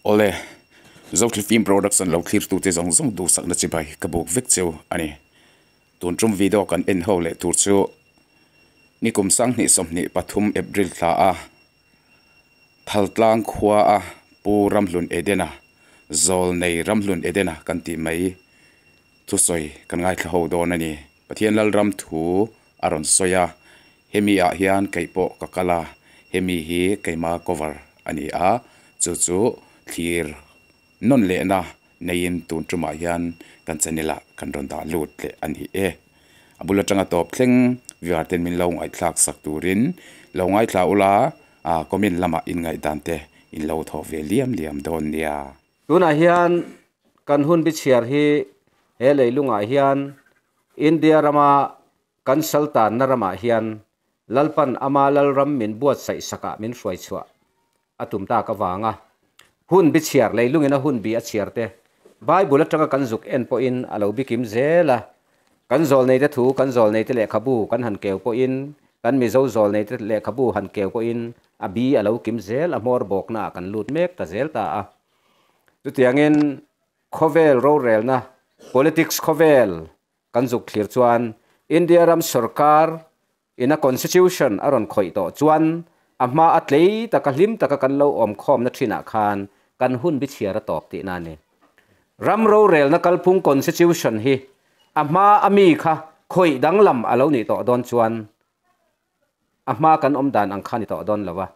Awle, Zothli Film Production lo thlirtute zawng zawng duhsakna chibai ka buk vek cheu a ni. Tun tum video kan en ho leh tur chu nikum 2023 April thla a Thaltlang khua a Pu Ramhlun Edena, Zawlnei Ramhlun Edena kan tih mai thusawi kan ngaithla ho dawn a ni. Pathian Lalram thu a rawn sawi a, hemi ah hian kei pawh ka kal a, hemi hi keima cover a ni a, chu chu thlir nawn lehna neiin tun tumah hian kan channel ah kan rawn dah lut leh a ni e. A bul atanga tawp thleng viewer ten min lo ngaihthlak sak turin lo ngaithla ula, comment lamah in ngaihdan te in lo thawh ve liam liam dawn nia. Tunah hian kan hun bichhiar hi he leilungah hian India rama kan saltanna ramah hian Lalpan ama Lalram min buatsaih sakah min hruai chhuah a tum tak avanga hun bi chhiar leilungin a hun bi a chhiar te Bible atanga kan zuk en pawhin a lo bikim zel a, kan zawlneite thu kan zawlneite lehkhabu kan han keu pawhin kan Mizo zawlneite lehkhabu han keu pawhin a bi a lo kim zel a hmawr bawknaah kan lut mek ta zel ta a. Chutiangin khawvel rorelna politics khawvel Kan zuk thlir chuan India ram sorkar in a constitution a rawn khawih tawh chuan a hma a tlei taka hlim taka kan lo awm khawmna thinah khan kan hun bi chhiar a tawp tihna a ni. Ram rorelna kalphung constitution hi a hma a mi kha khawih danglam a lo nih tawh dawn chuan a hma kan awm dan ang kha ni tawh dawn lo a,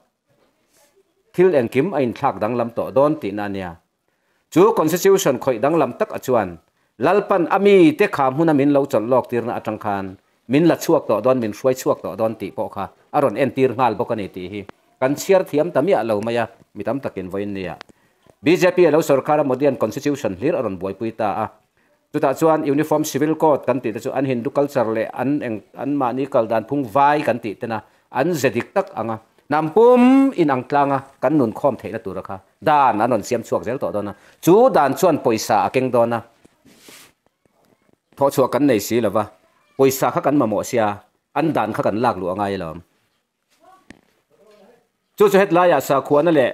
thil engkim a inthlak danglam tawh dawn tihna a nia. Chu Constitution khawih danglam tak a chuan Lalpan a mi te kha hmuna min lo chawlh lawk tirna atang khan min la chhuak tawh dawn, min hruai chhuak tawh dawn tih pawh kha a rawn entir nghal bawk a ni tih hi kan chhiar thiam ta miah lo mai a, mi tam takin vawiin nia bjp a lo sorkar a Modi-a'n Constitution hlir a rawn buaipui ta a, chutah chuan Uniform Civil Code kan tih te chu an Hindu culture leh an eng an mahni kal dan phung vai kan tih tena an ze dik tak anga hnam pum inang tlanga kan nun khawm theihna tura kha Dan an rawn siam chhuak zel tawh dawn a, chu dan chuan pawisa a keng dawn a, thawhchhuah kan nei si lova, pawisa kha kan mamawh sia, an dan kha kan lak luh a ngai alawm. Chu chu hetlaiah sakhuana leh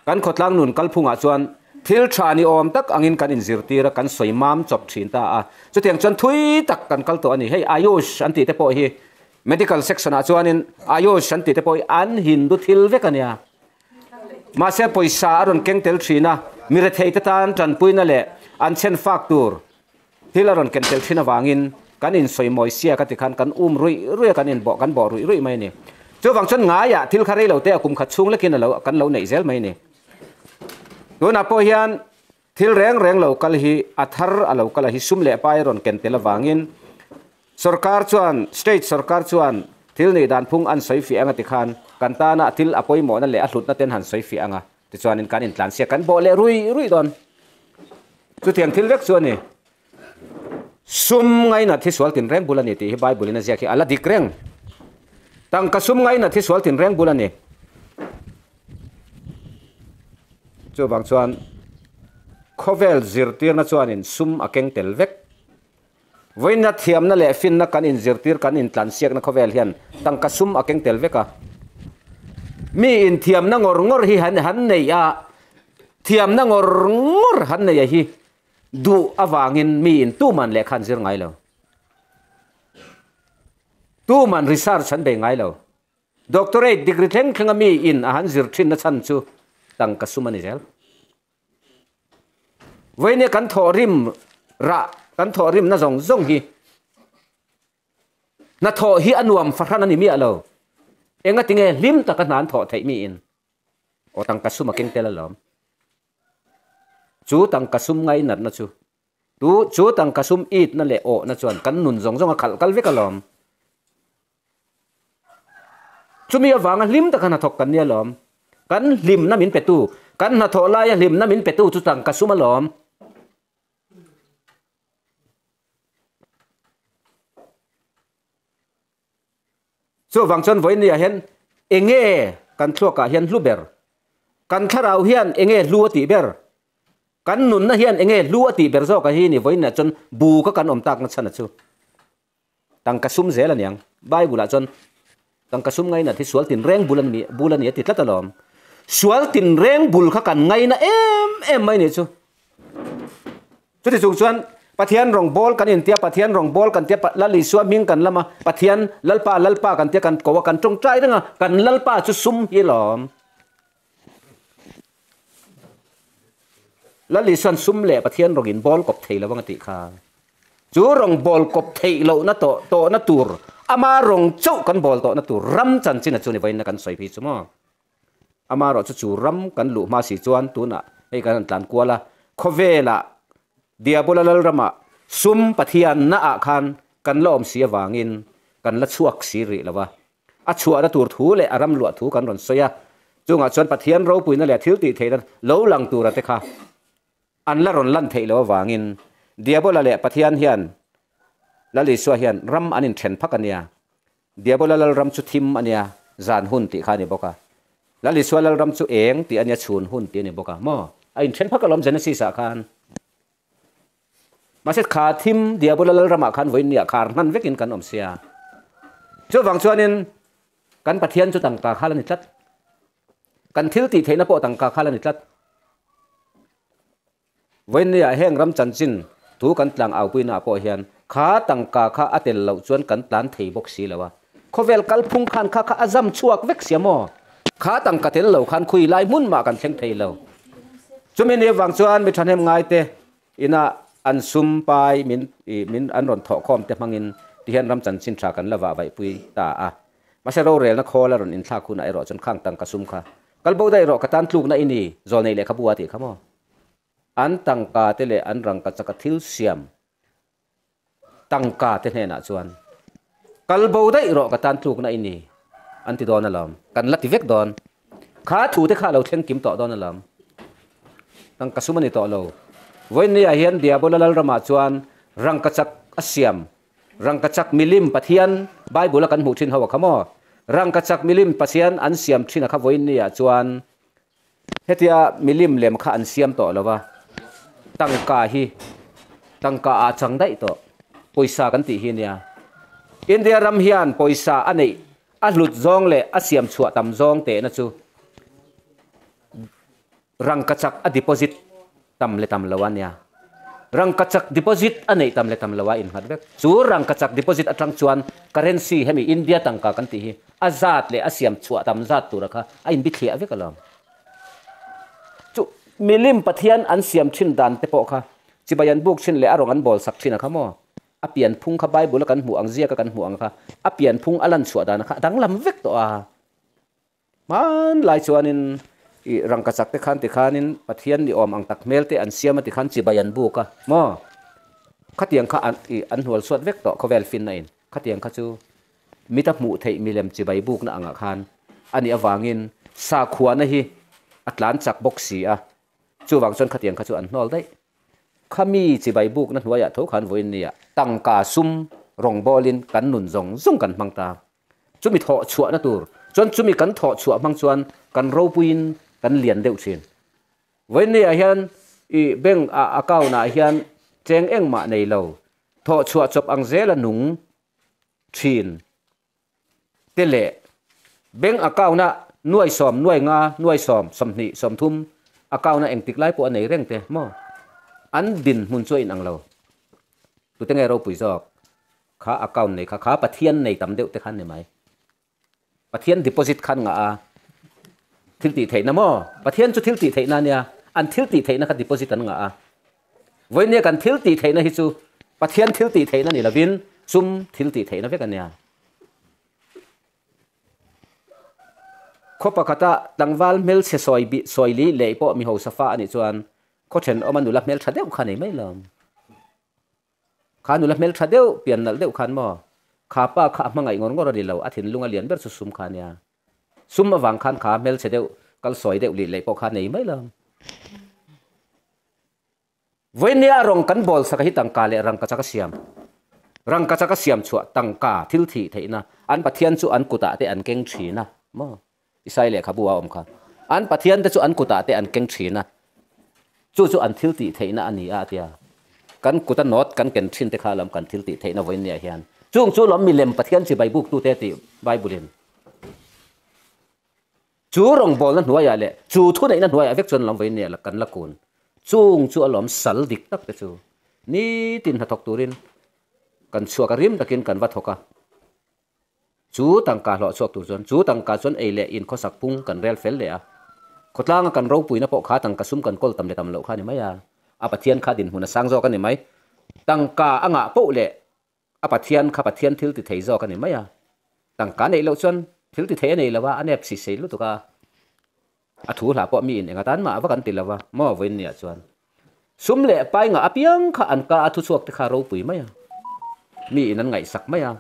kan khawtlang nun kalphungah chuan thil tha ni awm tak angin kan inzirtir a, kan sawi mam chawp thin ta a, chutiang chuan thui tak kan kal tawh a ni. Hei Ayush an tih te pawh hi Medical section ah chuanin Ayush an tih te pawh hi an Hindu thil vek a nia. Mahse pawisa a rawn keng tel thin a, mi rethei te tan tanpuina leh an chhen fak tur thil a rawn ken tel thin avangin kan insawi mawi sia ka ti khan kan um ruih ruih a, kan inbawh kan bawh ruih ruih mai a ni. Chuvang chuan ngaiah thil kha rei lo te a kum khat chhung lekin a lo kan lo neih zel mai a ni. Tunah pawh hian Thil reng reng lo kal hi a thar a lo kal a hi sum leh pai rawn ken tel avangin sorkar chuan state sorkar chuan thil nih dan phung an sawi fiah anga tikhan kan tana thil a pawimawhna leh a hlutna ten han sawi fiah anga tichuanin kan intlansiak kan bawh leh rui rui dawn. Chutiang thil vek chu a ni. Sum ngainat hi sual tin reng bul a ni tih hi Bible in a ziak hi a la dik reng. Tangka sum ngainat hi sual tin reng bul a ni. Chuvang chuan khawvel zirtirna chuanin sum a keng tel vek. Vawiinna thiamna leh finna kan inzirtir kan intlansiakna khawvel hian tangka sum a keng tel vek a. Mi inthiamna ngawr ngawr hi han nei a, thiamna ngawr ngawr han nei a hi duh avangin mi in tuman lehkha an zir ngai lo. Tuman research an bei ngai lo. Doctorate degree thleng thlenga mi in a han zir thinna chhan chu tangka sum a ni zel. Vawinia kan thawhrim rah, kan thawhrimna zawng zawng hi hnathawh hi a nuam fahran a ni miah lo. Engatinge hlim taka hna an thawh theih mi in aw tangka sum a keng tel alawm. Chu tangka sum ngainatna chu tu chu tangka sum itna leh awhna chuan kan nun zawng zawng a khalh kal vek alawm. Chumi avanga hlim taka hnathawk kan nia lawm. Kan hlimna min petu, kan hnathawh laia hlimna min petu chu tangka sum alawm. Chuvang chuan vawiin ah hian enge kan thluakah hian hlu ber? Kan thlarau hian enge hlu a tih ber? Kan nunna hian enge hlu a tih ber zawk a hi ni vawiin ah chuan bu kha kan awm takna chhan a chu. Tangka sum zel aniang. Bible ah chuan tangka sum ngainat hi sual tin reng bul an ni bul a ni a ti tlat alawm. Sual tinreng bul kha kan ngaina em em mai nih chu. Chuti chung chuan Pathian rawngbawl kan intia, Pathian rawngbawl kan tia, Lal Isua hming kan lam a, Pathian Lalpa Lalpa kan tia kan ko a, kan tawngtai reng a, kan Lalpa chu sum hi lawm. Lal Isuan sum leh Pathian rawng in bawl kawp thei lo ang a tih kha. Chu rawng bawl kawp theih lohna tawh tawhna tur, ama rawng chauh kan bawl tawhna tur ram chanchin a chu ni vawiin na kan sawi phei chu maw. Amaherawhchu chu ram kan luh hma si chuan tunah hei kan han tlan kual a, khawvelah Diabola lalramah sum Pathian naah khan kan la awm si avangin kan la chhuak si rih lo a. A chhuahna tur thu leh a ram luah thu kan rawn sawi a, chungah chuan Pathian ropuina leh thil tih theihna lo lang tura te kha an la rawn lan theih loh avangin Diabola leh Pathian hian Lal Isua hian ram an inthen phak a nia. Diabola lalram chu thim a nia, zan hun tih kha a ni bawk a. Lal Isua lalram chu eng tih a nia, chhun hun tih a ni bawk a. Maw? A inthen phak alawm Genesis-ah khan. Mahse kha thim Diabola lalramah khan vawiin nia khar hman vekin kan awm sia. Chuvang chuanin kan Pathian chu tangka khal a ni tlat. Kan thil tih theihna pawh tangka khal a ni tlat. Vawinia heng ram chanchin thu kan tlang aupuinaah pawh hian kha tangka kha a tel loh chuan kan tlan thei bawk si lo a. Khawvel kalphung khan kha kha a zam chhuak vek sia maw? Kha tangka tel lo khan khui lai hmun mah kan thleng thei lo. Chumi ni avang chuan mi thahnem ngaite ina an sum pai min min an rawn thawhkhawm te hmangin tihian ram chanchin tha kan la vah vaihpui ta a. Mahse rorelna khawl a rawn inthlak hunah erawh chuan khang tangka sum kha kal bo daih rawh ka tan tlukna i ni zawlnei lehkhabu a tih kha maw? An tangka te leh an rangka chaka thil siam tangka te hnenah chuan kal bo daih rawh ka tan tlukna i ni an ti dawn alawm. Kan la ti vek dawn. Kha thu te kha a lo thleng kim tawh dawn alawm. Tangka sum a ni tawh lo. Vawiinniah hian Diabola Lalramah chuan rangka chak a siam Rangkachak milim Pathian Bible a kan hmuh thin ho a kha maw? Rangkachak milim Pathian an siam thin a kha vawiin ni ah chuan hetia milim lem kha an siam tawh lo a, tangka hi tangka ah chang daih tawh pawisa kan tih hi nia. India ram hian pawisa a neih a hlut zawng leh a siam chhuah tam zawng tehna chu Rangkachak a deposit tam le tam lo a nia. Rangkachak deposit a neih tam le tam lo a innghat vek. Chu rangkachak deposit atang chuan currency hemi India tangka kan tih hi a zat leh a siam chhuah tam zat tura kha a inbithliah vek alawm. Chu milim Pathian an siam thin dan te pawh kha chibai an buk thin leh a rawng an bawl sak thin a kha maw? A pianphung kha Bible a kan hmuh ang ziaka kan hmuh ang kha a pianphung a lan chhuah dan kha a danglam vek tawh a. Hmanlai chuanin i rangkachak te khan tikhanin Pathian ni awm ang tak hmel te an siam a tikhan chibai an buk a maw? Khatiang kha an i an hnual chhuat vek tawh khawvel finna in khatiang kha chu mita hmuh theih milem chibai bukna angah khan a nih avangin sakhuana hi a tlan chak bawk si a, chuvang chuan khatiang kha chu an hnawl daih. Khami chibai bukna hnuaiah tho khan vawiin nia tangka sum rawngbawlin kan nun zawng zawng kan hmang ta. Chumi thawh chhuahna tur chuan chumi kan thawh chhuah hmang chuan kan ropuiin kan lian deuh thin. Vawiinniah hian i bank ah account ah hian cheng engmah nei lo, thawh chhuah chawp ang zela nung thin te leh bank account ah nuai sawm, nuai nga, nuai sawm, 20, 30 account ah engtik lai pawh a nei reng te maw? An dinhmun chu a inang lo. Tute nge ropui zawk? Kha account nei kha kha Pathian nei tam deuh te khan ni mai. Pathian deposit khan ngah a thil tih theihna maw? Pathian chu thil tih theihna a nia, an thil tih theihna kha deposit an ngah a. Vawinia kan thil tih theihna hi chu Pathian thil tih theihna ni lovin sum thil tih theihna vek a nia. Khaw pakhata tlangval hmelchhe sawi bih sawi li leh pawh mi hausa fa a nih chuan khaw thenawma nula hmeltha deuh kha nei mai lo. Kha nula hmeltha deuh, pian nalh deuh khan maw? Kha pa kha a hmangaih ngawr ngawr a ni lo, a thinlung a lian ber chu sum kha a nia. Sum avang khan kha hmelchhe deuh, kal sawi deuh lih leh pawh kha nei mai lo. Vawinia a rawng kan bawl sak hi tangka leh rangkachak a siam. Rangkachak a siam chhuah tangka thil thih theihna an Pathian chu an kutah te an keng thin a maw? Isai lehkhabu a awm kha. An Pathian te chu an kutah te an keng thin a, chu chu an thil tih theihna a ni a, a ti a. Kan kuta nawt kan ken thin te kha lam kan thil tih theihna vawiin nia hian. Chung chu lawm milem Pathian chibai buk tute tih Bible in. Chu rawngbawlna hnuaiah leh chu thuneihna hnuaiah vek chuan lam vawiin nia kan la kun. Chung chu a lawm sal dik tak te chu nitin hnathawk turin kan chhuak a, rim takin kan va thawk a. Chu tangka hlawh chhuak tur chuan chu tangka chuan ei leh in khawsak phung kan rel fel leh a. Khawtlanga kan ropuina pawh kha tangka sum kan kawl tam leh tam loh kha a ni mai a. A Pathian kha dinhmun a sang zawk a ni mai. Tangka a ngah poh leh A Pathian kha Pathian thil ti thei zawk a ni mai a, tangka neih loh chuan thil ti thei a nei lo a, a nep si sei lutuk a, a thu hlah pawh mi in enga tan mah a va kan ti lo a, maw vawiin niah chuan sum leh pai ngah apiang kha an ka a thuchhuak te kha ropui mai a, mi in an ngaihsak mai a,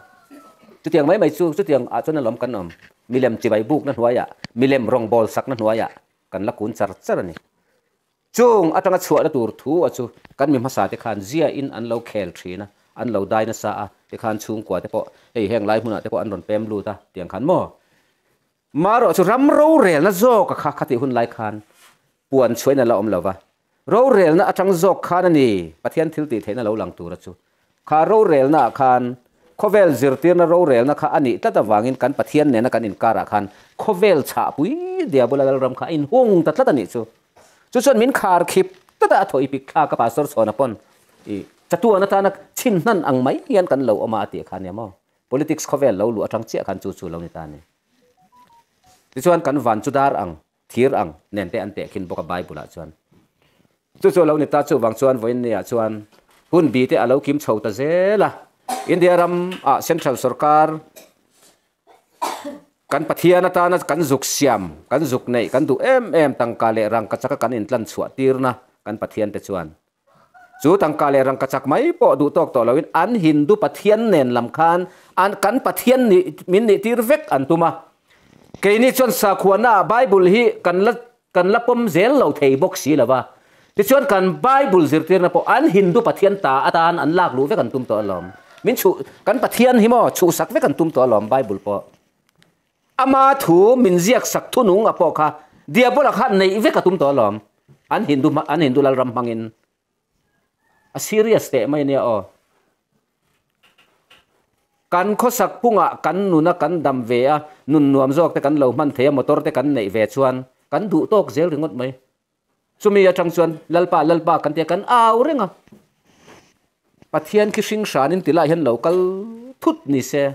chutiang mai mai chu chutiang ah chuan alawm kan awm, milem chibai bukna hnuaiah, milem rawngbâwl sakna hnuaiah kan la kun char char a ni. Chung atanga chhuahna tur thu a chu kan mi hmasa te khan ziain an lo khel thin a, an lo dai nasa a, tikhan chhungkua te pawh hei heng lai hmunah te pawh an rawn pem lut a tiang khan maw? Marawh chu ram rorelna zawk a kha khatih hun lai khan puan chhuain a la awm lo va, rorelna atang zawk khan a ni Pathian thil tih theihna lo lang tur a chu. Kha rorelna ah khan khawvel zirtirna rorelna kha a nih tlat avangin kan Pathian nena kan inkarah khan khawvel chhahpui diabula lalram kha a inhung ta tlat a nih chu. Chu chuan min khar khip tlat a, a thaw i pik thlak a Pastor Chhawna pawn i chatuan atana chhin hnan ang mai hian kan lo awm a a tih kha nia maw. Politics khawvel lo luh atang chiah khan chu chu lo ni ta a ni. Tichuan kan van chu dar ang, thir ang nen te an tehkhin bawk a Bible ah chuan. Chu chu a lo ni ta chuvang chuan vawiin ni ah chuan hun bi te a lo kim chho ta zel a. India ram ah Central sorkar Kan Pathian atana kan zuk siam, kan zuk neih, kan duh em em tangka leh rangkachaka kan intlan chhuah tirna kan Pathian te chuan chu tangka leh rangkachak mai pawh duh tawk tawh loin an Hindu Pathian nen lam khan an kan Pathian nih min nih tir vek an tum a. Keini chuan sakhuana ah Bible hi kan la kan la pawm zel lo thei bawk si lo va. Tichuan kan Bible zirtirna pawh an Hindu Pathian ta atan an lak luh vek an tum tawh alawm. Min chhuh kan Pathian hi maw chhuhsak vek an tum tawh alawm Bible pawh. Ama thu min ziaksak thunung a pawh kha Diabola kha neih vek a tum tawh alawm. An Hindu an Hindu lalram hmangin. A serious teh mai ania aw. Kan khawsak pungah kan nuna kan dam ve a, nun nuam zawk te kan lo hman thei a, motor te kan neih ve chuan kan duh tawk zel ringawt mai. Chumi atang chuan Lalpa, Lalpa kan tia kan au reng a. Pathian khi hring hranin tilai hian lo kal thut ni se.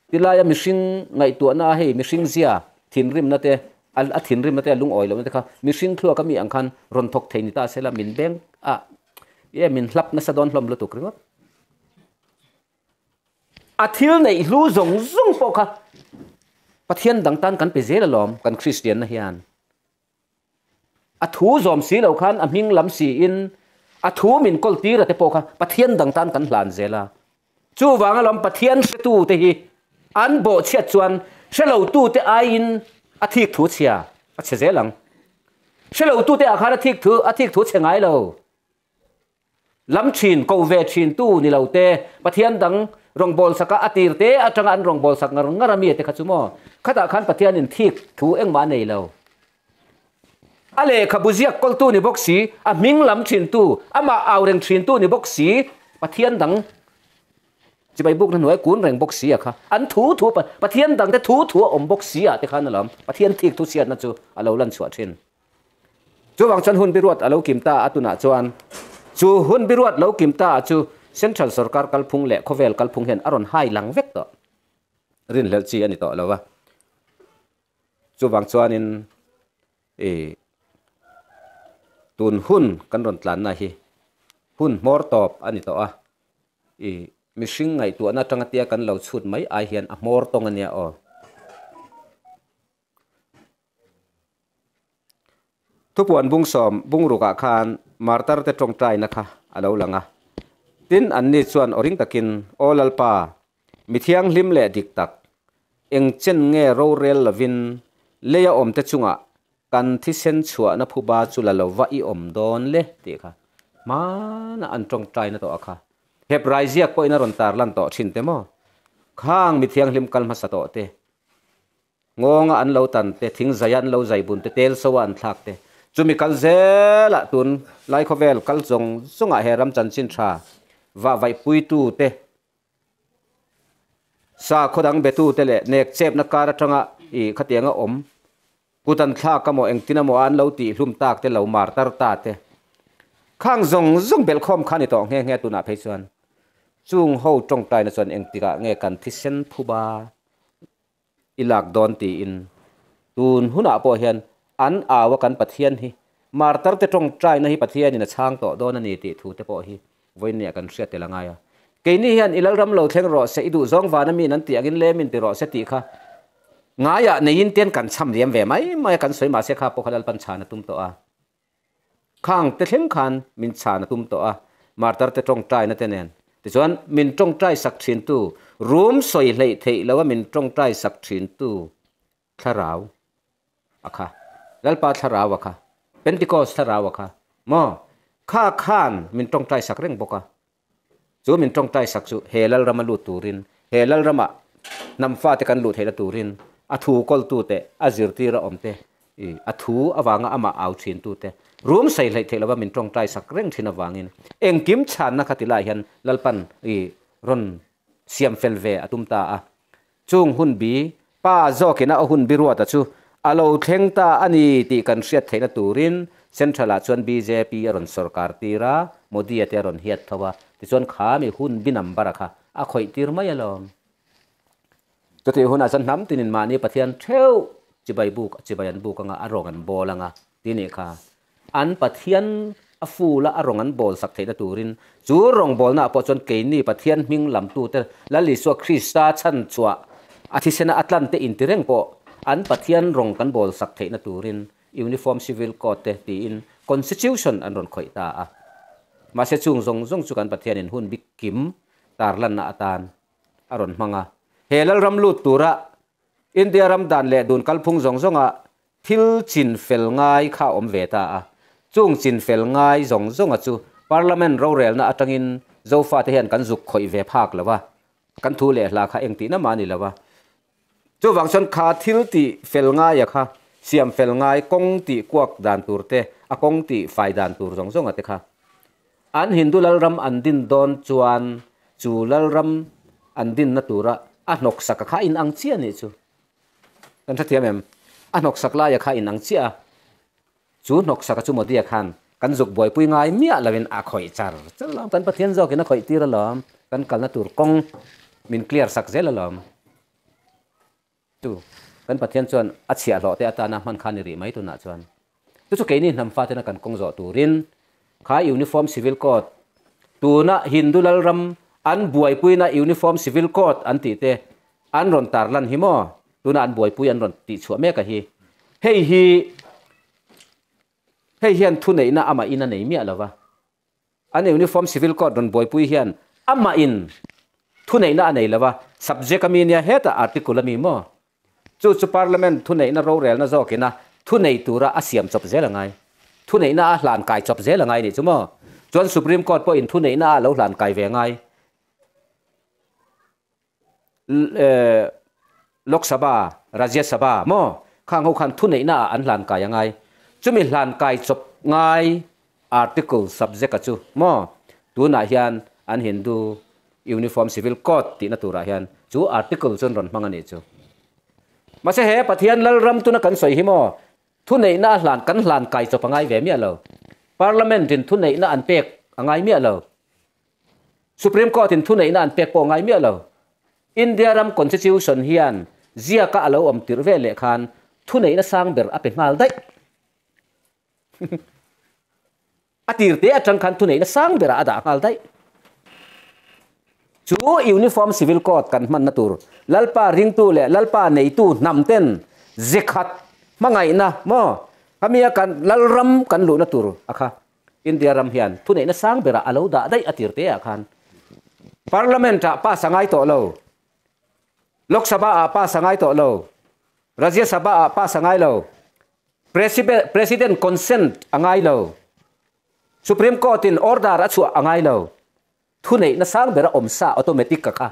Tilaia mihring ngaihtuahna a hei mihring zia thinrimna te a thinrimna te a lungawi lohna te kha mihring thluak a mi ang khan rawn thawk thei ni ta sela min beng a e min hlap nasa dawn hlawm lutuk ringawt. A thil neih hlu zawng zawng pawh kha Pathian dang tan kan pe zel alawm kan Kristianna hian. A thu zawm si lo khan a hming lam siin a thu min kawl tir a te pawh kha Pathian dang tan kan hlan zel a. Chuvang alawm Pathian hretu te hi an bawhchhiat chuan hrelo tu te aiin a thik thu chhia a chhe zel ang. Hrelo tu te ah khan a thik thu a thik thu chhe ngai lo. Lam thin, ko ve thin tu ni lo te, Pathian dang rawngbâwl saka a tir te atanga an rawngbâwl sak ngar ngar a mi te kha chu maw? Khatah khan Pathianin thik thu engmah a nei lo. A lehkhabu ziak kawltu ni bawk si, a hming lam thin tu, amah au reng thin tu ni bawk si, Pathian dang chibai bukna hnuai kun reng bawk si a kha, an thu thu, Pathian dangte thu thu a awm bawk si ah te khan alawm Pathian thik thu chhiatna chu a lo lan chhuah thin. Chuvang chuan hun biruat a lo kim ta a tunah chuan chu hun biruat lo kim ta chu Central sorkar kalphung leh khawvel kalphung hian a rawn hai lang vek tawh. Rinhlelh chi a ni tawh lo va. Chuvang chuanin i tun hun kan rawn tlanna hi hun hmawr tawp a ni tawh a. I mihring ngaihtuahna atanga tia kan lo chhut mai ai hian a hmawr tawng a nia aw. Thupuan bungsawm bungrukah khan martar te tawngtaina kha a lo lang a. Tin, anni chuan aw ring takin, Aw Lalpa, mi thianghlim leh dik tak, eng chen nge rorel lovin leia awmte chungah kan thisen chhuahna phuba chu la lova i awm dawn le? tih kha hmanah an tawngtaina tawh a kha. Hebrai ziak pawhin a rawn tarlan tawh thin te maw? Khang mi thianghlim kal hmasa tawh te. Ngawnga an lo tan te, thing zaia an lo zai bun te, tel soa an thlak te, chumi kal zelah tun lai khawvel kal zawng zawngah he ram chanchin tha vah vaihpuitu te, sakhaw dang betu te leh nek chepna kar atanga I khatianga awm kutan thlak emaw engtin emaw an lo tih hlum tak te lo mar tar ta te khang zawng zawng belh khawm kha ni tawh nghe nghe tunah phei chuan chung ho tawngtaina chuan engtikah nge kan thisen phuba i lak dawn tiin tun hunah pawh hian an au a kan Pathian hi martar te tawngtaina hi Pathianin a chhang tawh dawn a ni tih thu te pawh hi vawinia kan hriat tel angai a. Keini hian i lalram lo thleng rawh se i duh zawng vana mi an tih angin lemin ti rawh se tih kha ngaiah neiin ten kan cham liam ve mai mai a kan sawi mahse kha pawh kha Lalpan chhan a tum tawh a. Khang te thleng khan min chhan a tum tawh a, martar te tawngtaina te nen. Tichuan min tawngtai sak thin tu, rum sawi hleih theih loa min tawngtai sak thin tu thlarau a kha. Lalpa thlarau a kha. Pentecost thlarau a kha. Maw? Kha khan min tawngtai sak reng bawk a. Chu min tawngtai sak chu he Lalrama lut turin, he Lalrama hnam fate kan luh theihna turin a thu kawltute, a zirtira awmte, i a thu avanga amah au thintute rum sei hleih theih lova min tawngtai sak reng thin avangin engkim chhanna kha ti lai hian Lalpan i rawn siam fel ve a tum ta a. Chung hun bi pa zawkina a hun biruata chu a lo thleng ta a ni tih kan hriat theihna turin Central-ah chuan bjp a rawn sawrkar tir a, Modi-a te a rawn hiat tho a, tichuan kha mi hun bi number-a kha a khawih tir mai alawm. Chutih hunah chuan hnam tinin mahni Pathian theuh chibai buk chibai an buk anga a rawng an bawl anga ti nih kha. An Pathian a ful a, a rawng an bawl sak theihna turin chu rawngbawlnaah pawh chuan keini Pathian hming lamtute Lal Isua Krista chhan chhuah a thisena a tlante inti reng pawh an Pathian rawng kan bawl sak theihna turin Uniform Civil Code te tiin Constitution an rawn khawih ta a. Mahse chung zawng zawng chu kan Pathianin hun bik kim tarlanna atan a rawn hmang a. He Lalram lut tura India ram dan leh dun kalphung zawng zawnga thil chin fel ngai kha a awm ve ta a. Chung chin fel ngai zawng zawnga chu Parliament rorelna atangin Zofate hian kan zuk khawih ve phak lo a, kan thu leh hla kha engtihna mah a ni lo a. Chuvang chuan kha thil tih fel ngaia kha siam fel ngai kawng tih kuak dan tur te, a kawng tih fai dan tur zawng zawnga te kha an Hindu lalram an din dawn chuan chu lalram an dinna tura a hnawksak a kha in ang chiah nih chu. Kan hrethiam em? A hnawksak laia kha in ang chiah a, chu hnawksaka chu Modi-a khan kan zuk buaipui ngai miah loin a khawih char char alawm, kan Pathian zawkin a khawih tir alawm, kan kalna tur kawng min clear sak zel alawm. Chu kan Pathian chuan a chhiahhlawh te atana hman kha ni rih mai tunah chuan. Chu chu keini hnam fatena kan kawng zawh turin kha Uniform Civil Code tuna Hindu lalram an buaipuina Uniform Civil Code an tih te an rawn tarlan hi maw? Tuna an buaipui an rawn tih chhuah mek a hi. Hei hi hei hian thuneihna amah in a nei miah lova. An Uniform Civil Code rawn buaipui hian amah in thuneihna a nei lova, subject a mi nia hetah article a mi maw? Chu chu Parliament thuneihna rorelna zawkina thunei tura a siam chawp zel a ngai. Thuneihna a hlan kai chawp zel a ngai nih chu maw? Chuan Supreme Court pawhin thuneihna a lo hlan kai ve ngai. Lok Sabha, Rajya Sabha maw? Khang ho khan thuneihna ah an hlan kai a ngai. Chumi hlan kai chawp ngai article subject a chu maw? Tunah hian an Hindu Uniform Civil Code tihna turah hian chu article chu an rawn hmang a nih chu. Mahse he Pathian Lalram tuna kan sawi hi maw? Thuneihna a hlan kan hlan kai chawp a ngai ve miah lo. Parliament in thuneihna an pek a ngai miah lo. Supreme Court in thuneihna an pek pawh ngai miah lo. India ram Constitution hian ziaka a lo awm tirh ve leh khan thuneihna sang ber a pe nghal daih. A tir te atang khan thuneihna sang berah a dah nghal daih. Chu Uniform Civil Code kan hmanna tur Lalpa ringtu leh Lalpa neitu hnam ten ze khat hmangaihna maw khami a kan Lalram kan luhna tur a kha India ram hian thuneihna sang berah a lo dah daih a tir te ah khan Parliament ah pass a ngai tawh lo, Lok Sabha ah pass a ngai tawh lo, Rajya Sabha ah pass a ngai lo, President consent a ngai lo, Supreme Court in order a chhuah a ngai lo, thuneihna sang bera awm sa automatic ka kha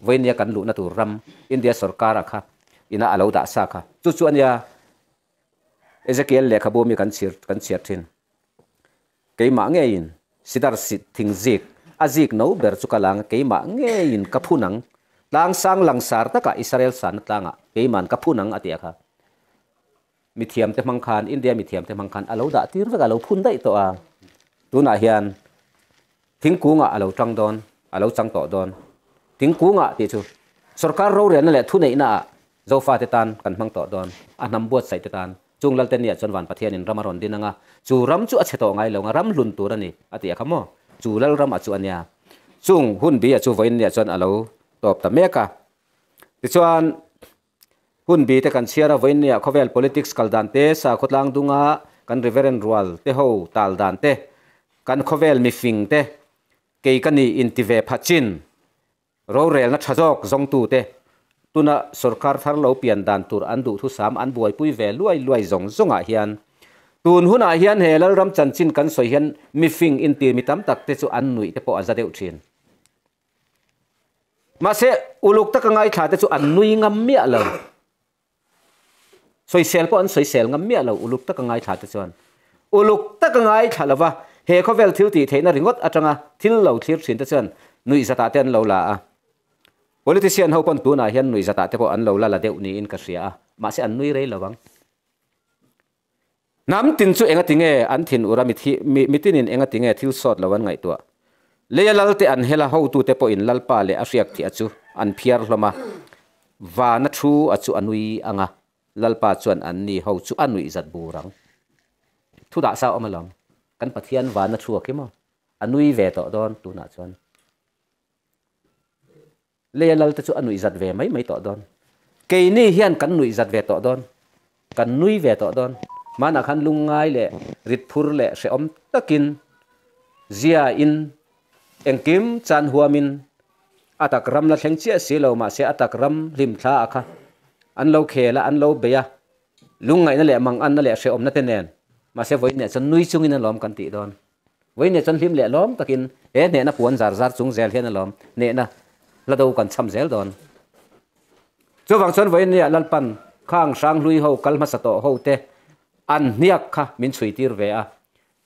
vawinia kan luhna tur ram India sorkar a kha ina a lo dah sa kha chu chu ania Ezekiel lehkhabu mi kan chhir kan chhiar thin. Keimah ngeiin sidar sit thing zik a zik no ber chu ka lang keimah ngeiin ka phun ang. Tlang sang langsar takah Israel sanna tlangah keiman ka phun ang a ti a kha. Mithiamte hmang khan, India mithiamte hmang khan a lo dah tir vek a, a lo phun daih tawh a. Tunah hian thingkungah a lo tang dawn, a lo chang tawh dawn. Thingkungah tih chu sorkar rorelna leh thuneihnaah Zofate tan kan hmang tawh dawn, a hnam buatsaihte tan. Chung Lalte nia chuan Van Pathianin ram a rawn din ang a, chu ram chu a chhe tawh ngai lo ang a, ram hlun tur a ni, a ti a kha maw? Chu Lalram a chu a nia. Chung hun bi a chu vawiin nia chuan a lo tawp ta mek a. Tichuan, hun bi te kan chhiar a, vawiin nia khawvel politics kal dan te, sakhaw tlang dunga kan Reverend rual te ho tal dan te, kan khawvel mifing te, kei ka ni inti ve pha chin, Rorelna tha zawk zawngtute tuna sorkar thar lo pian dan tur an duhthusam an buaipui ve luai luai zawng zawngah hian tun hunah hian he Lalram chanchin kan sawi hian mifing intir mi tam tak te chu an nuih te pawh a za deuh thin. Mahse, uluk taka ngaithla te chu an nui ngam miah lo. Sawisel pawh an sawisel ngam miah lo uluk taka ngaithla te chuan. Uluk taka ngaithla lova he khawvel thil tih theihna ringawt atanga thil lo thlir thin te chuan nuihzatah te an lo la a. Politician ho pawn tunah hian nuihzatah te pawh an lo la la deuh niin ka hria a, mahse an nui rei lo ang. Hnam tin chu enga tinge an thin ur a, mitinin enga tinge thil sawt lo an ngaihtuah. Leia lalte an hel a, hotute pawhin Lalpa leh a hriak thih a chu an phiar hlawm a, vana thu a chu a nui ang a, Lalpa chuan an ni ho chu a nuih zat bur ang. Thu dah sa awm alawm, kan Pathian vana thu a khi maw? A nui ve tawh dawn tunah chuan. Leia lalte chu a nuih zat ve mai mai tawh dawn. Keini hian kan nuih zat ve tawh dawn. Kan nui ve tawh dawn. Hmanah khan lungngai leh ritphur leh hrehawm takin ziain engkim chan huamin a tak ram la thleng chiah si lo mahse a tak ram hlimthla a kha an lo khel a, an lo bei a, lungngaihna leh manganna leh hrehawmna te nen mahse vawiinah chuan nui chungin alawm kan tih dawn. Vawiinah chuan hlim leh lawm takin he hnehna puan zar zar chung zel hian alawm hnehna hla do kan cham zel dawn. Chuvang chuan vawiinah Lalpan khang hranghlui ho kal hmasa tawh ho te an hniak kha min chhui tir ve a.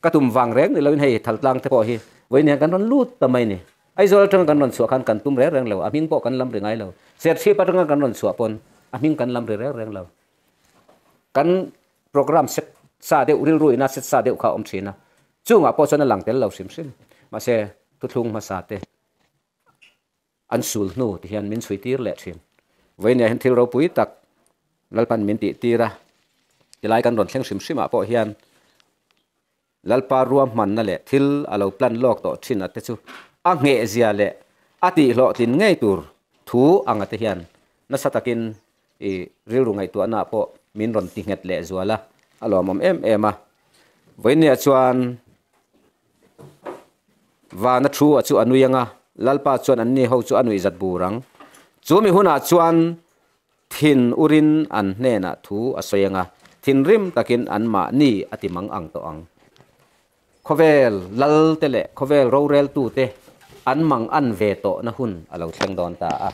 Ka tum vang reng ni loin hei thaltlang te pawh hi vawiinah hian kan rawn lut ta mai ni. Aizawl atanga kan rawn chhuah khan kan tum reng reng lo, a hming pawh kan lam ri ngai lo. Serchhip atanga kan rawn chhuah pawn a hming kan lam ri reng reng lo. Kan program set sa deuh rilru ina set sa deuh kha a awm thin a, chungah pawh chuan a lang tel lo hrim hrim. Mahse, thuthlung hmasa te an sul hnu ti hian min chhui tir leh thin. Vawinia hian thil ropui tak Lalpan min tih tir a, tilai kan rawn thleng hrim hrimah pawh hian Lalpa ruahmanna leh thil a lo plan lawk tawh thin a te chu a nghehzia leh a tihhlawhtlin ngei tur thu anga te hian nasa takin i rilru ngaihtuahnaah pawh min rawn ti nghet leh zual a, a lawmawm em em a. Vawinia chuan vana thu a chu a nui ang a, Lalpa chuan anni ho chu a nuihzat bur ang. Chu mi hunah chuan Thin urin an hnenah thu a sawi ang a, thinrim takin anmahni a ti mang ang tawh ang. Khawvel lal te leh khawvel roreltu te an mang an ve tawhna hun a lo thleng dawn ta a.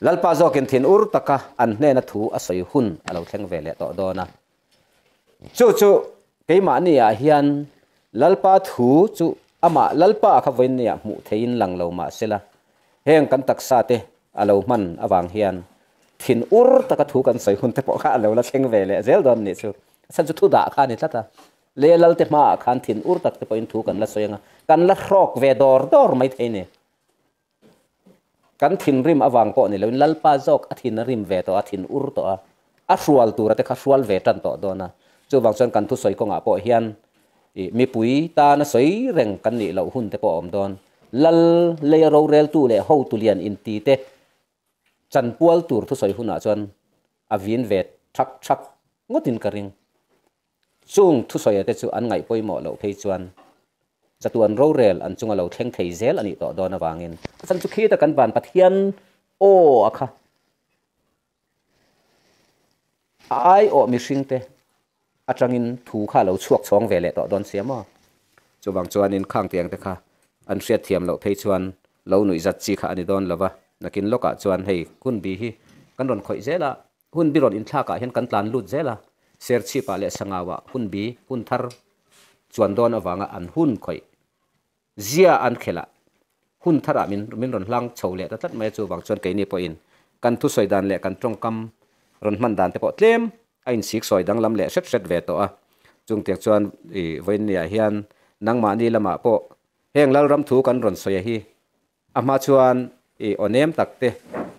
Lalpa zawkin thin ur taka an hnena thu a sawi hun a lo thleng ve leh tawh dawn a. Chu chu keimahni ah hian Lalpa thu chu amah Lalpa kha vawiinniah hmuh theiin lang lo mah sela, heng kan taksa te a lo hman avang hian thin ur taka thu kan sawi hun te pawh kha a lo la thleng ve leh zel dawn nih chu. A chhan chu thu dah kha a ni tlat a, lei a Lalte hmaah khan thin ur tak te pawhin thu kan la sawi ang a, kan la hrawk ve dawr dawr maithei ni. Kan thinrim avang pawh ni loin Lalpa zawk a thin a rim ve tawh a, thin ur tawh a, a hrual tura te kha hrual ve tan tawh dawn a. Chuvang chuan kan thusawi kawngah pawh hian ih mipui tana sawi reng kan nih loh hun te pawh a awm dawn. Lal leia roreltu leh hotu lian inti te chanpual tur thusawi hunah chuan a vin ve thak thak ngawtin ka ring. Chung thusawi te chu an ngaih pawimawh loh phei chuan chatuan rorel an chunga lo thleng thei zel a nih tawh dawn avangin a chhan chu khita kan van Pathian aw a kha a aiawh mihring te atangin thu kha a lo chhuak chhawng ve leh tawh dawn sia maw. Chuvang chuanin khang tiang te kha an hriat thiam loh phei chuan lo nuih zat chi kha a ni dawn lova, nakin lawkah chuan hei hunbi hi kan rawn khawih zel a, Hun bi rawn inthlakah hian kan tlan lut zel a, Serchhipah leh Sangauah hun bi hun thar chuan dawn avanga an hun khawih zia an khelh a. Hun tharah min min rawn hlang chho leh ta tlat mai a, chuvang chuan keini pawhin kan thusawi dan leh kan tawngkam rawn hman dan te pawh tlem a insik sawi danglam leh hret hret ve tawh a. Chungtiang chuan i vawiinniah hian nangmahni lamah pawh heng Lalram thu kan rawn sawi a hi a hma chuan i aw nem tak te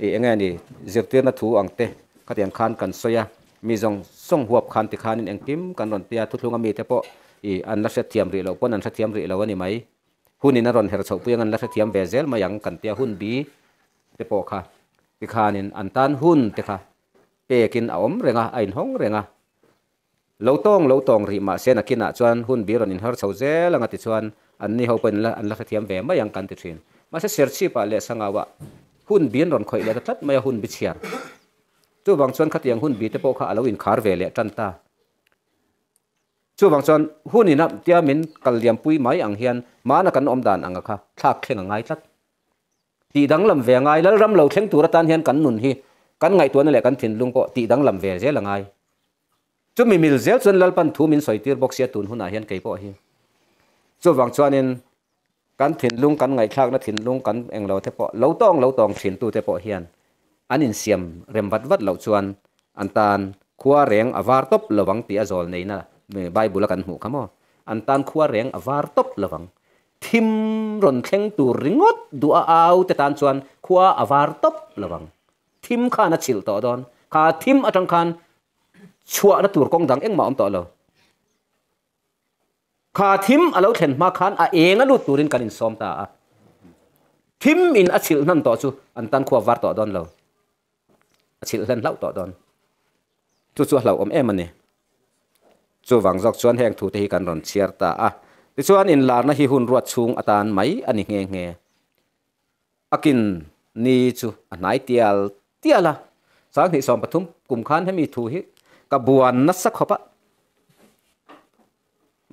i enge ni zirtirna thu ang te khatiang khan kan sawi a, mi zawng zawng huap khan tikhanin engkim kan rawn tia thuthlung a mite pawh i an la hrethiam rih loh pawn an hrethiam rih lo a ni mai. Hunin a rawn her chhoh pui ang an la hrethiam ve zel mai ang kan tia hun bi te pawh kha tikhanin an tan hun te kha pekin a awm reng a, a inhawng reng a. Lo tawng lo tawng rih mah se nakinah chuan hun bi rawn inher chho zel ang a tichuan anni ho pawhin an la hrethiam ve mai ang kan ti thin. Mahse Serchhipah leh Sangauah hun bi an rawn khawih leh ta tlat mai a hun bi chhiar. Chuvang chuan khatiang hun bi te pawh kha a lo inkhar ve leh tan ta. Chuvang chuan hun ina tia min kal liampui mai ang hian mahna kan awm dan anga kha thlak thleng a ngai tlat. Tih danglam ve a ngai, Lalram lo thleng tur atan hian kan nun hi kan ngaihtuahna leh kan thinlung pawh tih danglam ve zel a ngai. Chumi mil zel chuan Lalpan thu min sawi tir bawk sia tun hunah hian kei pawh hi. Chuvang chuanin kan thinlung, kan ngaihthlakna thinlung kan englo te pawh lo tawng lo tawng thin tute pawh hian an insiam rem vat vat loh chuan an tan khua reng a var tawp lovang tih a zawl neina Bible a kan hmuh kha maw? An tan khua reng a var tawp lovang. Thim rawn thleng tur ringawt duh a au te tan chuan khua a var tawp lovang. Thim khan a chhilh tawh dawn. Kha thim atang khan chhuahna tur kawng dang engmah a awm tawh lo. Kha thim a lo thlen hma khan a eng a lut turin kan insawm ta a. Thim in a chhilh hnan tawh chu an tan khua var tawh dawn lo. A chhilh hlen hlauh tawh dawn. Chu chu a hlauhawm em a ni. Chuvang zawk chuan heng thute hi kan rawn chhiar ta a. Tichuan inlarna hi hun ruat chhung atan mai a ni nghe nghe. A kin ni chu a hnai tial tial a. 2013 kum khan hemi thu hi ka buan nasa khawp a.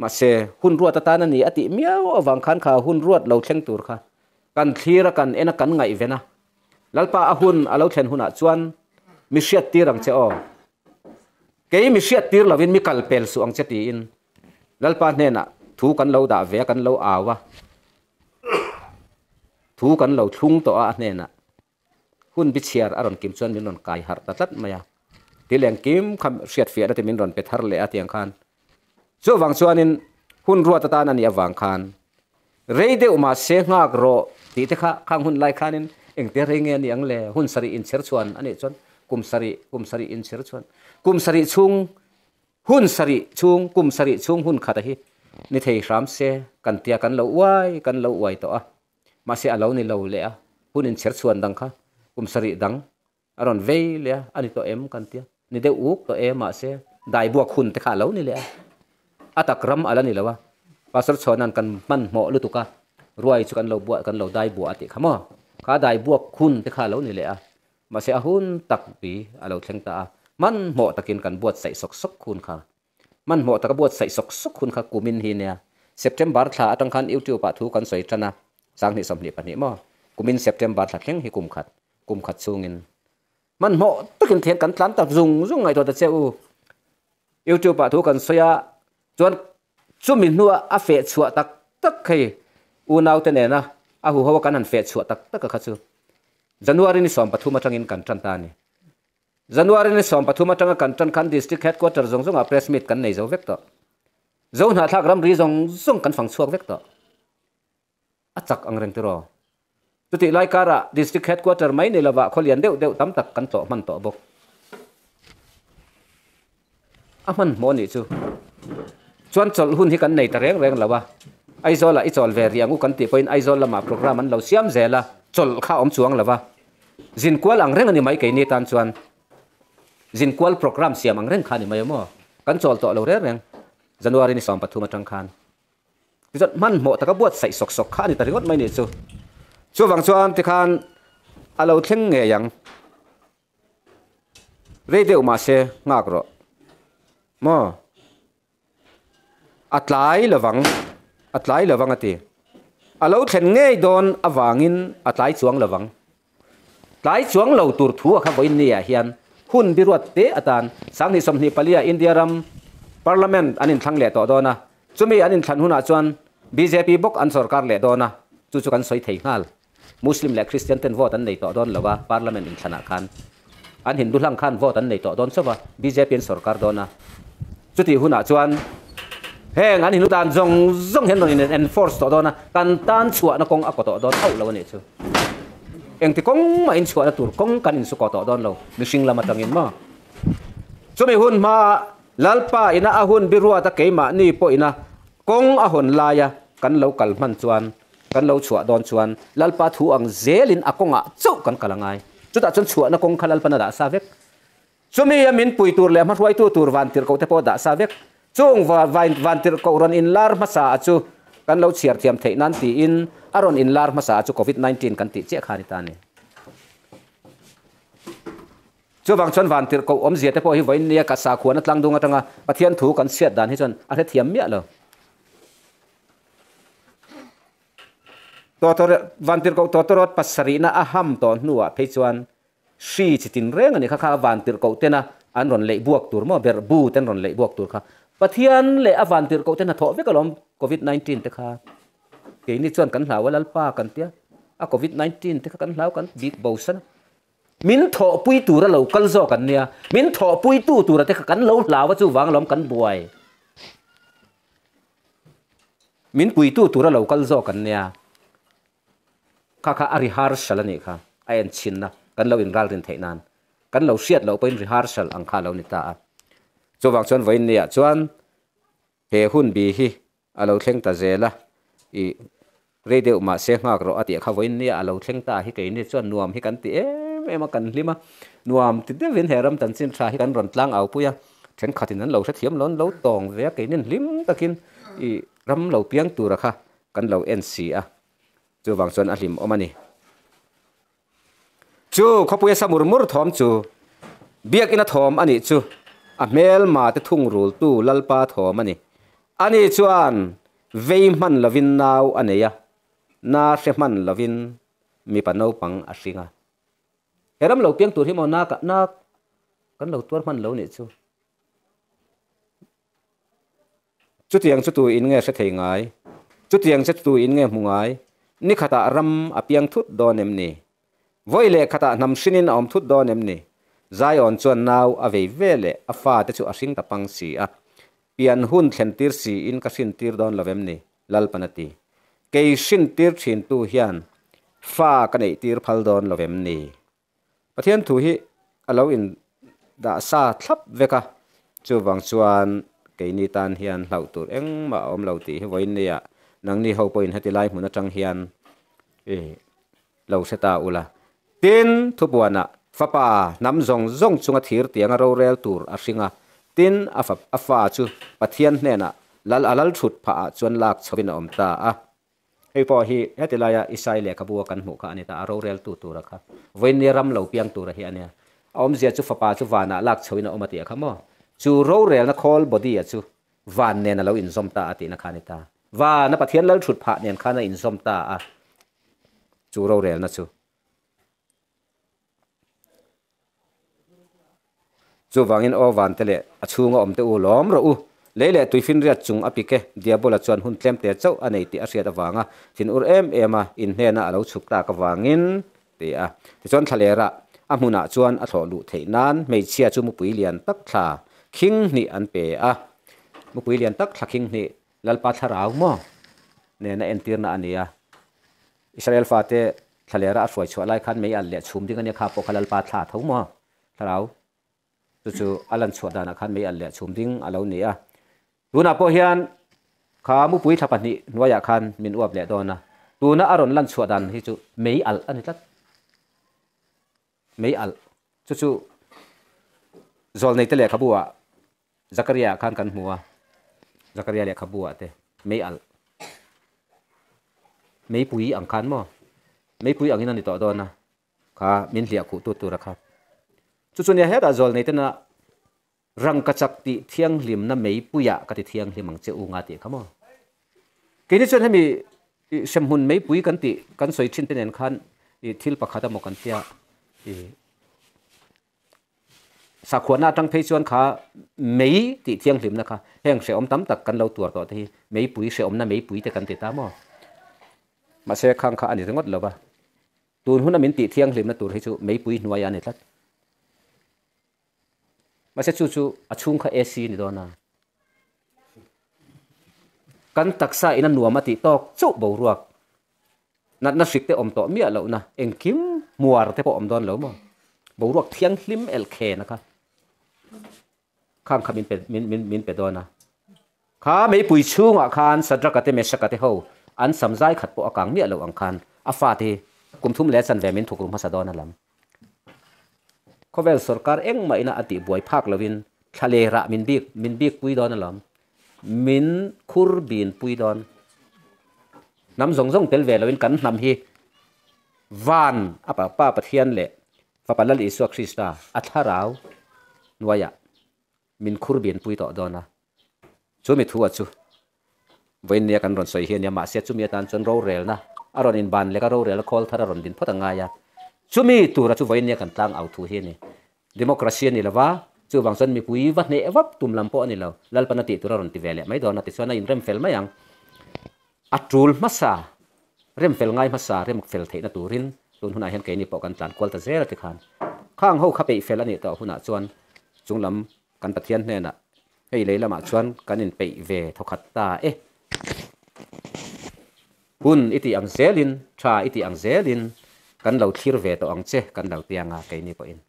Mahse, hun ruat atan a ni a tih miau avang khan kha hun ruat lo thleng tur kha kan thlir a, kan en a, kan ngaihven a. Lalpa a hun a lo thlen hunah chuan mi hriat tir ang che aw. Kei mi hriat tir lovin mi kal pel suh ang che tiin Lalpa hnenah thu kan lo dah ve a, kan lo au a. Thu kan lo thlung tawh a a hnenah. Hun bi chhiar a rawn kim chuan min rawn kai harh ta tlat mai a. Thil engkim kha hriat fiahna te min rawn pe thar leh a tiang khan. Chuvang chuanin hun ruat atan a nih avang khan rei deuh mahse nghak rawh tih te kha khang hun lai khanin engtia rei nge a nih ang le? Hun sarih inchher chhuan a nih chuan kum sarih, kum sarih inchher chhuan, kum sarih chhung Hun sarih chhung, kum sarih chhung hun khat a hi ni thei hram se kan tia kan lo uai kan lo uai tawh a, mahse a lo ni lo leh a, hun inchher chhuan dang kha kum sarih dang a rawn vei leh a, a ni tawh em kan tia, ni deuh uk tawh e mahse dai buak hun te kha a lo ni leh a, a tak ram a la ni lo a, Pastor Chhuana'n kan hmanhmawh lutuk a, ruai chu kan lo buah kan lo dai buah a tih kha maw, kha dai buak hun te kha a lo ni leh a. Mahse a hun tak pi a lo thleng ta a, hmanhmawh takin kan buatsaih sawk sawk hun kha. Hmanhmawh taka buatsaih sawk sawk hun kha kumin hi nia. September thla atang khan YouTube ah thu kan sawi tan a, 2024 maw? Kumin September thla thleng hi kum khat, kum khat chhungin. Hmanhmawh takin thian kan tlan tak zung zung ngaihtuah ta che u. YouTube ah thu kan sawi a, chuan chumi hnua a feh chhuah tak tak hei unaute nena a huho a kan han feh chhuah tak tak a kha chu January ni 13 atangin kan tan ta a ni. January ni 13 atanga kan tan khan District Headquarter zawng zawngah press meet kan nei zo vek tawh. Zo hnahthlak ramri zawng zawng kan fang chhuak vek tawh. A chak ang reng tiraw? Chutih lai karah District Headquarter mai ni lovah khaw lian deuh deuh tam tak kan tlawh hman tawh bawk. A hmanhmawh nih chu. Chuan chawlh hun hi kan nei ta reng reng lo a. Aizawlah i chawl ve rih ang u kan tih pawhin Aizawl lamah programme an lo siam zel a, chawlh kha a awm chuang lo va. Zinkual ang reng a ni mai keini tan chuan. Zinkual programme siam ang reng kha a ni mai a maw? Kan chawl tawh lo reng reng January ni 13 atang khan. Tichuan hmanhmawh taka buatsaih sawk sawk kha a ni ta ringawt mai nih chu. Chuvang chuan tikhan a lo thleng ngei ang. Rei deuh mahse nghak rawh. Maw? A tlai lovang, a tlai lovang a ti. A lo thlen ngei dawn avangin a tlai chuang lovang. Tlai chuang lo tur thu a kha vawiin ni ah hian hun biruat te atan 2024 ah India ram Parliament an inthlang leh tawh dawn a, chumi an inthlan hunah chuan bjp bawk an sorkar leh dawn a, chu chu kan sawi thei nghal. Muslim leh Christian ten vote an nei tawh dawn lo a, Parliament inthlanah khan an Hindu hlang khan vote an nei tawh dawn chauh a, bjp an sorkar dawn a. Chutih hunah chuan heng an Hindu dan zawng zawng hian rawn in enforce tawh dawn a, kan tan chhuahna kawng a kaw tawh dawn hauh lo a nih chu. Engti kawng mah in chhuahna tur kawng kan insu kaw tawh dawn lo, mihring lam atangin maw. Chumi hun hmaa Lalpa ina a hun biruata keimahni pawhina kawng a hawn laia kan lo kal hman chuan, kan lo chhuah dawn chuan Lalpa thu ang zelin a kawngah chauh kan kal a ngai. Chutah chuan chhuahna kawng kha Lalpan a dah sa vek. Chumi a min pui tur leh hmahruaitu tur vantirhkohte pawh a dah sa vek. Chung vantirhkoh rawn inlar hmasa a chu kan lo chhiar thiam theih nan tiin a rawn inlar hmasa a chu Covid 19 kan tih chiah kha a ni ta a ni. Chuvang chuan vantirhkoh awmzia te pawh hi vawiin nia ka sakhuana tlangdung atanga Pathian thu kan chhiat dan hi chuan a hrethiam miah lo. Vantirhkoh tawtawrawt pasarihna a ham tawh hnuah phei chuan hri chi tin reng a ni kha kha vantirhkoh tena an rawn leih buak tur maw ber bu ten rawn leih buak tur kha Pathian leh a vantirhkoh te hnathawh vek alawm Covid 19 te kha keini chuan kan hlau a Lalpa kan tia a Covid 19 te kha kan hlau kan bik bo san a. Min thawhpui tura lo kal zawk an nia, min thawhpuitu tura te kha kan lo hlau a chuvang alawm kan buai. Min puitu tura lo kal zawk an nia, kha kha a rehearsal a nih kha, a enchhinna kan lo inralrin theih nan, kan lo hriat loh pawhin rehearsal ang kha a lo ni ta a. Chuvang chuan vawiin niah chuan he hun bi hi A lo thleng ta zel a, i rei deuh mahse nghak rawh a tih kha vawiin nia a lo thleng ta hi keini chuan nuam hi kan ti em em a, kan hlim a, nuam ti deuhin he ram chanchin tha hi kan rawn tlang au pui a, thenkhatin an lo hrethiam lo an lo tawng ve a, keinin hlim takin i ram lo piang tura kha kan lo en si a, chuvang chuan a hlim awm a ni. Chu khawpuia sa mur mur thawm chu biakina thawm a nih chu a hmelma te thungrultu Lalpa thawm a ni. Ani chuan vei hman lovin nau a nei a, na hre hman lovin mipa naupang a hring a. He ram lo piang tur hi maw na ka na kan lo tuar hman lo nih chu. Chutiang chu tu in nge hre thei ngai? Chutiang che tu in nge hmu ngai? Ni khatah ram a piang thut dawn em ni? Vawi leh khatah hnam hrin in a awm thut dawn em ni? Zion chuan nau a vei ve leh a fate chu a hring ta pang si a. Pian hun thlen tir si in ka hrin tir dawn lo em ni? Lalpan a ti. Kei hrin tir thin tu hian fa ka neih tir phal dawn lo em ni? Pathian thu hi a lo in dah sa thlap vek a, chuvang chuan keini tan hian hlauh tur engmah a awm lo tih hi vawiin nia nangni ho pawhin heti lai hmun atang hian i lo hre ta ula. Tin, thupuanah fapa hnam zawng zawng chunga thir tianga rorel tur a hring a, tin a a fa chu Pathian hnenah lal a lal thut phah ah chuan lak chhoin a awm ta a. Hei pawh hi heti laia Isai lehkhabu a kan hmuh kha a ni ta, a roreltu tura kha. Vawiinnia ram lo piang tura hi a nia. A awmzia chu fapa chu vanah lak chhoin a awm a tih a kha maw? Chu rorelna khawl body-a chu van nen a lo inzawm ta a tihna kha a ni ta. Vana Pathian lal thut phah nen khan a inzawm ta a, chu rorelna chu. Chuvangin aw vante leh a chhunga awmte u lawm rawh u. Lei leh tuifinriat chung a pik e, Diabola chuan hun tlemte chauh a nei tih a hriat avanga thin ur em em a, inhnena a lo chhuk tak avangin, ti a. Tichuan thlalerah a hmunah chuan a thlawh luh theih nan hmeichhia chu mupui lian tak thla khing hnih an pe a. Mupui lian tak thla khing hnih Lalpa thlarau maw nena entirna a ni a. Israel fate thlalera a hruai chhuah lai khan mei alh leh chhum ding a nia kha pawh kha Lalpa thla tho maw thlarau chu chu a lan chhuah danah khan mei alh leh chhum ding a lo ni a. Tunah pawh hian kha mupui thla pahnih hnuaiah khan min uap leh dawn a, tuna a rawn lan chhuah dan hi chu mei alh a ni tlat. Mei alh chu chu Zawlneite lehkhabu ah Zakaria ah khan kan hmu a, Zakaria lehkhabu ah te mei alh, meipui ang khan maw, meipui angin a ni tawh dawn a, kha min hliah khuh tu tura kha. Chu chu nia hetah Zawlneite na rangkachak tih thianghlimna meipuiah ka ti thianghlim ang che u nga tih kha maw. Keini chuan hemi hremhmun meipui kan tih kan sawi thin te nen khan thil pakhat emaw kan tia i Sakhuana atang phei chuan kha mei tih thianghlimna kha heng hrehawm tam tak kan lo tuar tawh te hi meipui hrehawmna meipui te kan ti ta maw? Mahse khang kha a ni ringawt lo va. Tun huna min tih thianghlimna tur hi chu meipui hnuaiah a ni tlat. Mahse chu chu a chhung kha AC ni dawn a. Kan taksa ina nuam a tih tawk chauh boruak natna hrik te awm tawh miah lohna engkim hmuar te pawh awm dawn lo maw? Boruak thianghlim elkhena kha khang kha min pe min min min pe dawn a. Kha meipui chhungah khan Sadraka te Meshaka te ho an sam zai khat pawh a kang miah loh ang khan a fate hi kum thum leh chanve min thuk ru hmasa dawn a lam. Khawvel sorkar engmah ina a tih buai phak loin thla lerah min bik min bik pui dawn alawm. Min khur bin pui dawn. Hnam zawng zawng tel ve loin kan hnam hi van a Pa Pathian leh Fapa Lal Isua Krista a thlarau hnuaiah min khur bin pui tawh dawn a. Chumi thu a chu vawiin nia kan rawn sawi hi a nia, mahse chumi atan chuan rorelna a rawn inban lek a, rorelna khawl thar a rawn din phawt a ngai a. Chumi tura chu vawiin nia kan tlang au thu hi a ni. Democracy a ni lova, chuvang chuan mipui va hneh vak tum lam pawh a ni lo. Lalpan a tih tur a rawn ti ve leh mai dawn a, tichuan a inrem fel mai ang. A tul hmasa, rem fel ngai hmasa, rem fel theihna turin tun hunah hian keini pawh kan tlan kual ta zel a ti khan. Khang ho kha peih fel a nih tawh hunah chuan chunglam kan Pathian hnenah hei lei lamah chuan kan inpeih ve thawkhat ta e. Hun i tih ang zelin, tha i tih ang zelin kan lo thlir ve tawh ang che kan lo ti anga keini pawhin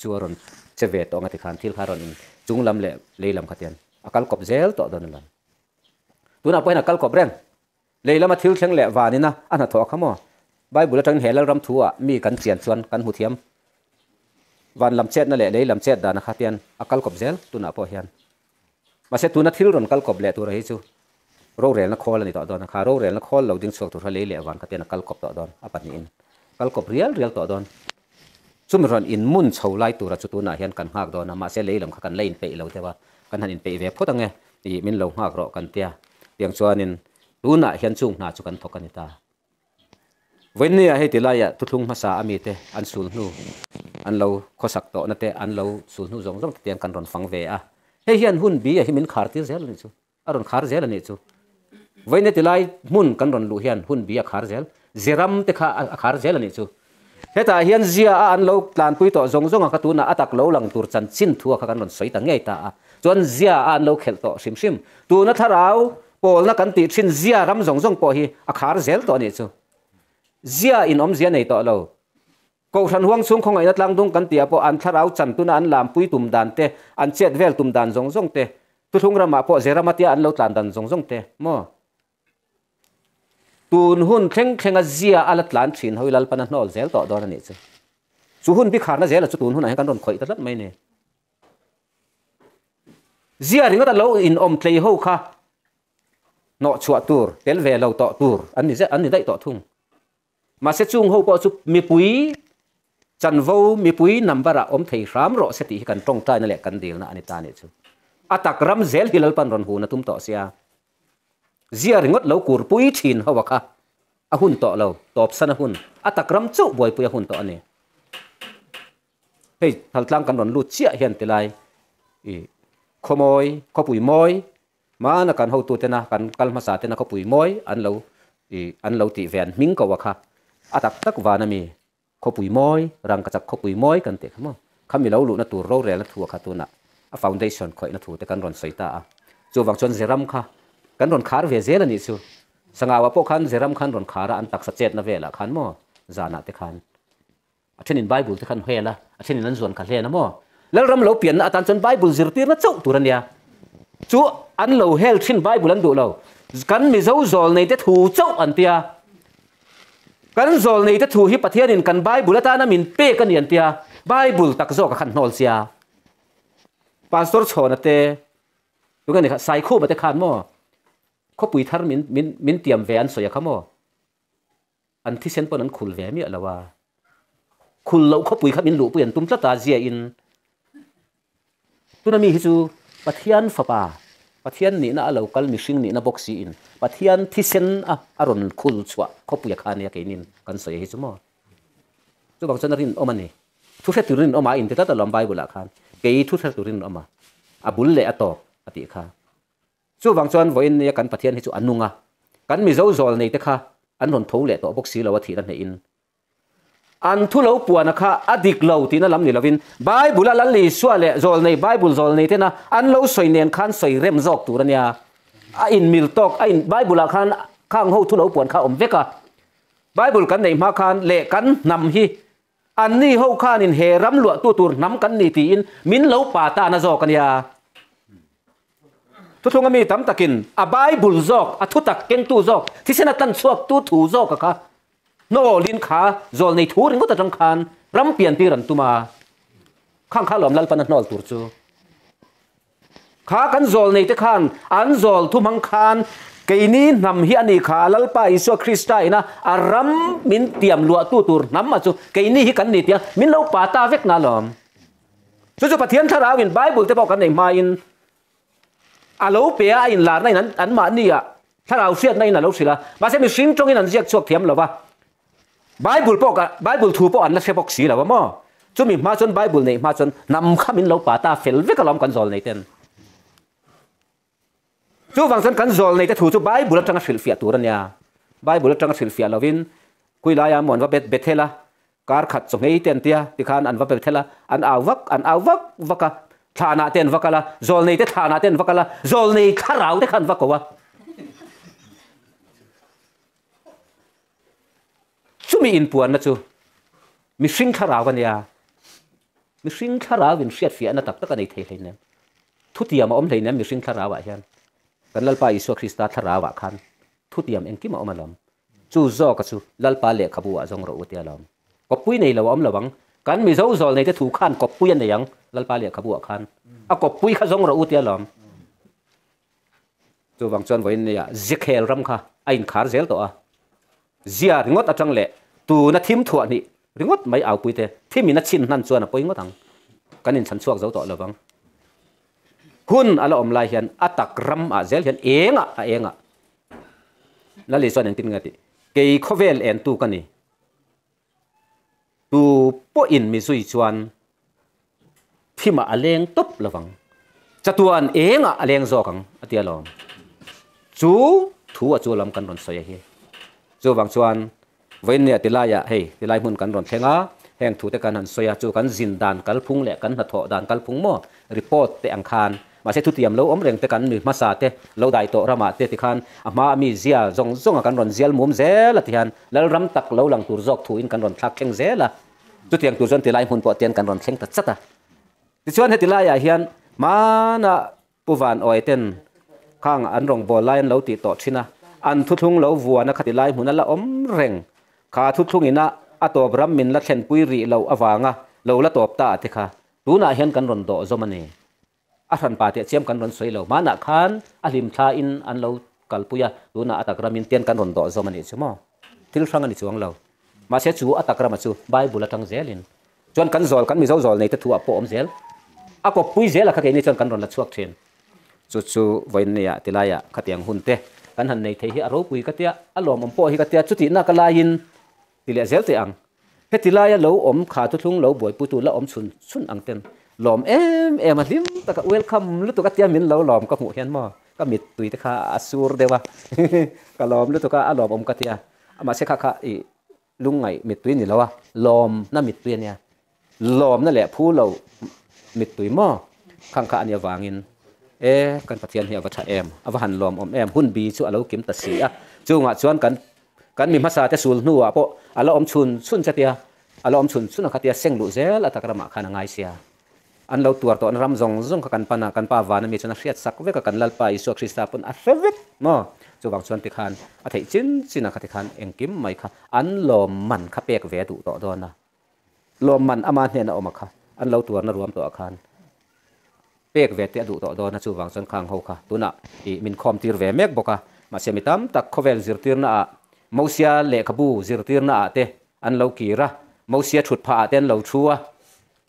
chu a rawn che ve tawh ang a ti khan thil kha a rawn in chunglam leh lei lam kha tian a kal kawp zel tawh dawn a lo. Tunah pawhin a kal kawp reng. Lei lama thil thleng leh vanina a hnathawh a kha maw? Bible atangin he Lalram thu ah mi kan chian chuan kan hmu thiam. Van lam chetna leh lei lam chet dana kha tian a kal kawp zel tunah pawh hian. Mahse tuna thil rawn kal kawp leh tura hi chu rorelna khawl a ni tawh dawn a, kha rorelna khawl lo ding chhuak tur kha lei leh van kha tian a kal kawp tawh dawn, a pahnihin kal kawp rial rial tawh dawn. Chumi rawn inmun chho lai tura chu tunah hian kan nghak dawn a, mahse lei lam kha kan la inpeih lo deuh a, kan han inpeih ve phawt ange tih min lo nghak rawh kan tia. Tiang chuanin tunah hian chung hna chu kan thawk a ni ta. Vawinia hei ti laiah thuthlung hmasa a mite an sul hnu, an lo khawsak tawhna te an lo sul hnu zawng zawng te tiang kan rawn fang ve a. Hei hian hun bi a hi min khar tir zel a nih chu. A rawn khar zel a nih chu. Vawinia ti lai hmun kan rawn luh hian hun bi a khar zel. Zeram te kha a khar zel a nih chu. Hetah hian zia a an lo tlanpui tawh zawng zawng a kha tunah a tak lo lang tur chanchin thu a kha kan rawn sawi ta ngei ta a. Chuan zia a an lo khelh tawh hrim hrim. Tuna thlarau pawlna kan tih thin zia ram zawng zawng pawh hi a khar zel tawh a nih chu. Zia in awmzia nei tawh lo. Kohhran huang chhung khawngaihna tlangdung kan tih ah pawh an thlarau chan tuna an lampui tum dan te, an chet vel tum dan zawng zawng te, thuthlung ramah pawh Zerama tia an lo tlan dan zawng zawng te maw? Tun hun thleng thlenga zia a la tlan thin ho i Lalpan a hnawl zel tawh dawn a nih chu. Chu hun bikharna zela chu tun hunah hian kan rawn khawih ta tlat mai ni. Zia ringawt a lo inawm tlei ho kha hnawh chhuah tur, tel ve lo tawh tur an ni an ni daih tawh thung. Mahse chung ho pawh chu mipui chanvo, mipui number ah awm thei hram rawh se tih hi kan tawngtaina leh kan dilna a ni ta nih chu. A tak ram zel hi Lalpan rawn hun a tum tawh sia. Zia ringawt lo kurpui thin ho a kha a hun tawh lo, tawpsan a hun, a tak ram chauh buaipui a hun tawh a ni. Hei thaltlang kan rawn lut chiah hian tilai i khawmawi, khawpui mawi Hmana kan hotutena kan kal hmasa tena khawpui mawi an lo ih an lo tih ve an hming ko a kha a tak tak van ami khawpui mawi rangkachak khawpui mawi kan tih kha maw kha mi lo luhna tur rorelna thu a kha tunah a foundation khawihna thu te kan rawn sawi ta a chuvang chuan Zeram kha kan rawn khar ve zel a nih chu Sangauah pawh khan Zeram khan rawn khar a an taksa chetna velah khan maw zanah te khan A thenin Bible te khan hel a, a thenin an zuan kha hlen a maw? Lalram lo pianna atan chuan Bible zirtirna chauh tur a nia. Chu an lo hel thin Bible an duh lo. Kan Mizo zawlnei te thu chauh an tia. Kan zawlnei te thu hi Pathianin kan Bible atana min pek a ni an tia. Bible tak zawk a khan hnawl sia. Pastor Chhawna te, tunge ni kha, Saikhuma te khan maw? Khawpui thar min min min tiam ve an sawi a kha maw? An thisen pawn an khul ve miah lo a, khul loh khawpui kha min luhpui an tum tlat a ziain tuna mi hi chu Pathian fapa, Pathian nihna a lo kal mihring nihna bawk siin Pathian thisen a a rawn khul chhuah khawpui a kha ania keinin kan sawi hi chu maw. Chuvang chuan a rinawm a ni. Thu hre turin awm a a inti tlat alawm Bible ah khan kei thu hre turin awm a, a bul leh a tawp a tih kha. Chuvang chuan vawiin nia kan Pathian hi chu a nung a, kan Mizo zawl nei te kha an rawn tho leh tawh bawk si lo a thihna hnehin. An thu lo puan a kha a dik lo tihna lam ni lovin Bible a Lal Isua leh zawlnei Bible zawlnei tena an lo sawi nen khan sawi rem zawk tur a nia. A inmil tawk a in Bible ah khan khang ho thu lo puan kha a awm vek a. Bible kan neih hma khan leh kan hnam hi anni ho khanin he ram luahtu tur hnam kan ni tiin min lo pa ta na zawk a nia. Thuthlunga mi tam takin a Bible zawk, a thutak kengtu zawk, thisen a tlan chhuaktu thu zawk a kha Hnawlin kha zawlnei thu ringawt atang khan ram pian tir an tum a, khang kha lawm Lalpan a hnawl tur chu. Kha kan zawlnei te khan an zawl thu hmang khan keini hnam hi a ni kha Lalpa Isua Krista ina a ram min tiam luahtu tur hnam a chu keini hi kan ni tia min lo pa ta vek na lawm. Chu chu Pathian thlarauin Bible te pawh kan nei hmain A lo pe a, a inlarna in an mahni ah thlarau hriatna in a lo hrilh a, mahse mihring tawngin an ziak chhuak thiam lo va, Bible pawh ka Bible thu pawh an la hre bawk si lo a maw? Chumi hma chuan Bible neih hma chuan hnam kha min lo pa ta fel vek alawm kan zawl nei ten. Chuvang chuan kan zawl nei te thu chu Bible atanga hrilhfiah tur a nia. Bible atanga hrilhfiah lovin Kuilaia maw an va bet Bethel a, Kar khat chaw nghei te an tia, tikhan an va pe thel a, an au vak, an au vak vak a, thlanah te an va kal a, zawlnei te thlanah te an va kal a, zawlnei thlarau te kha an va ko a. Chumi inpuanna chu mihring thlarau a nia, mihring thlarau in hriatfiahna tak tak a nei thei hleinem. Thutiam a awm hleinem mihring thlarauah hian. Kan Lalpa Isua Krista thlarauah khan thutiam engkim a awm alawm. Chu zawka chu Lalpa lehkhabu ah zawng rawh u tia lawm. Kawppui nei lo a awm lo ang. Kan Mizo zawl nei te thu khan kawppui a nei ang Lalpa lehkhabu ah khan. A kawppui kha zawng rawh u tia lawm. Chuvang chuan vawiin nia Zikhel ram kha a inkhar zel tawh a. Zia ringawt atang leh tuna thim thuah hnih ringawt mai aupui te thim in a chhin hnan chuan a pawi ngawt ang. Kan inchhan chhuak zo tawh lo vang. Hun a la awm lai hian a tak ram ah zel hian eng ah a eng ah Lali chuan engtin nge a tih? Kei khawvel entu ka ni. Tu pawhin mi zui chuan thimah a leng tawp lo vang. Chatuan engah a leng zawk ang a ti alawm. Chu thu a chu lam kan rawn sawi a hi. Chuvang chuan Vawiinnia tilaiah hei tilai hmun kan rawn thleng a, heng thute kan han sawi a, chu kan zin dan kalphung leh kan hnathawh dan kalphung maw report te ang khan mahse thutiam lo awm reng te kan mi hmasa te lo dai tawh ramah te tikhan a hma a mi zia zawng zawng a kan rawn zial mum zel a tihian Lalram tak lo lang tur zawk thuin kan rawn thlak thleng zel a, chutiang tur chuan tilai hmun pawh tian kan rawn thleng ta chat a. Tichuan heti laiah hian hmana Pu Van Awi ten khang an rawngbâwl lai an lo tih tawh thin a, an thuthlung lo vuana khati lai hmun a la awm reng. Kha thuthlung ina a tawp ram min la thlenpui rih loh avanga lo la tawp ta te kha tunah hian kan rawn dawh zawm a ni. A hranpa teh chiam kan rawn sawi lo. Hmanah khan a hlimthla in an lo kalpui a, tunah a tak ramin tian kan rawn dawh zawm a nih chu maw? Thil hrang a ni chuang lo. Mahse chu a tak rama chu Bible atang zelin chuan kan zawl kan Mizo zawl nei te thu ah pawh awm zel. A kawppui zel a kha keini chuan kan rawn la chhuak thin. Chu chu vawiinnia tilaiah khatiang hun te kan han nei thei hi a ropui ka tia, a lawmawm pawh hi ka tia, chutihna ka laiin ti leh zel teh ang. Heti laia lo awm kha thuthlung lo buaipuitu la awm chhun chhun ang ten lawm em em a hlim taka welcome lutuk a tia min lo lawm ka hmuh hian maw ka mittui te kha a sur deuh a ka lawm lutuk a a lawmawm ka tia. Mahse kha kha i lungngaih mittui ni lo a, lawmna mittui a nia. Lawmna leh phu lo mittui maw? Khang kha a nih avangin e kan Pathian hi a va tha em, a va han lawmawm em, hun bi chu a lo kim ta si a. Chungah chuan kan kan mi hmasa te sul hnuah pawh a la awm chhun chhun che tia, a la awm chhun chhun a kha tia seng luh zel a tak ramah khan a ngai sia. An lo tuar tawhna ram zawng zawng kha kan pan a, kan Pa vana mi chuan a hriat sak vek a, kan Lalpa Isua Krista pawn a hre vek maw? Chuvang chuan tikhan a theih chin chin a kha tikhan engkim mai kha an lawm man kha pek ve a duh tawh dawn a, lawm man ama hnena awm a kha an lo tuarna ruam tawh ah khan pek ve te a duh tawh dawn a, chuvang chuan khang ho kha tunah ih min khawm tir ve mek bawk a, mahse mi tam tak khawvel zirtirna ah Mosia lehkhabu zirtirna ah te an lo kir a, Mosia thut phah ah te an lo thu a.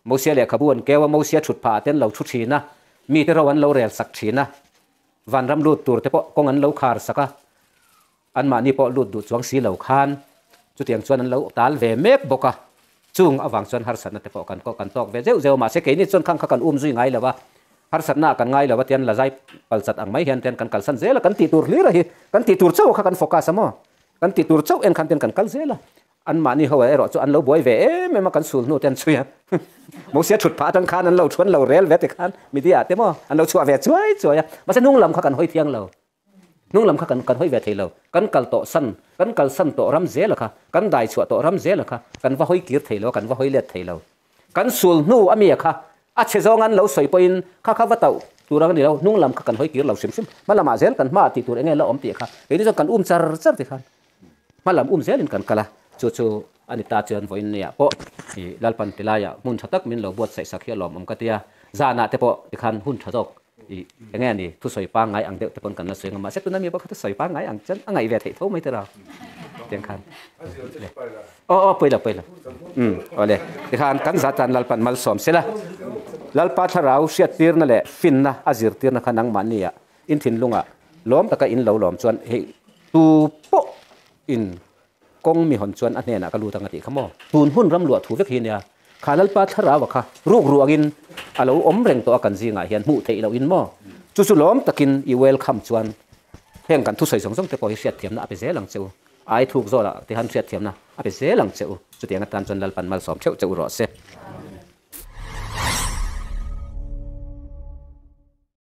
Mosia lehkhabu an keu a, Mosia thut phah ah te an lo thu thin a, mite ro an lo rel sak thin a, vanram lut tur te pawh kawng an lo khar sak a, anmahni pawh lut duh chuang si lo khan chutiang chuan an lo tal ve mek bawk a, chung avang chuan harsatna te pawh kan kan tawk ve zeuh zeuh a, mahse keini chuan khang kha kan um zui ngai lo a, harsatna ah kan ngai lo a tian lazai palchat ang mai hian ten kan kalsan zel a, kan tih tur hlir a hi, kan tih tur chauh kha kan focus a maw, kan tih tur chauh en khan ten kan kal zel a. Anmahni ho erawh chu an lo buai ve em em a, kan sul hnu te an chhui a. Mosia thut phah atang khan an lo thuan lo rel ve tikhan media ah te maw an lo chhuah ve chuai chuai a. Mahse hnung lam kha kan hawi thiang lo. Hnung lam kha kan kan hawi ve thei lo. Kan kal tawh san, kan kal san tawh ram zel a kha, kan dai chhuah tawh ram zel a kha, kan va hawi kir thei lo a, kan va hawi let thei lo. Kan sul hnu a mi a kha, a chhe zawng an lo sawi pawhin kha kha va tauh tur ang a ni lo, hnung lam kha kan hawi kir lo hrim hrim. Hma lamah zel kan hmaah tih tur enge la awm tih kha keini chuan kan um char char tikhan hma lam um zelin kan kal a, chu chu a ni ta chuan vawiin nia pawh i Lalpan tilaiah hmun tha tak min lo buatsaih sak hi a lawmawm ka ti a, zanah te pawh tikhan hun tha zawk i enge ni thusawi pangngai ang deuh te pawn kan la sawi ang a, mahse tuna mi pawh kha thusawi pangngai ang chuan a ngaih ve theih tho mai tira tiang khan aw aw pawi lo pawi lo um awle tikhan kan zah tan Lalpan malsawm sela Lalpa thlarau hriattirna leh finna a zirtirna kha nangmahnia In thinlungah lawm taka in lo lawm chuan hei tu pawh in kawng mi hawn chuan a hnenah ka lut ang a tih kha maw? Tun hun ram luah thu vek hi nia, kha Lalpa thlarau-a kha ruk ruangin a lo awm reng tawh a kan zingah hian hmuh theih loh in maw? Chu chu lawm takin i welcome chuan heng kan thusawi zawng zawng te pawh hi hriatthiamna a pe zel ang che u, ai thuk zawlah te han hriatthiamna a pe zel ang che u, chutiang atan chuan Lalpan malsawm theuh che u rawh se.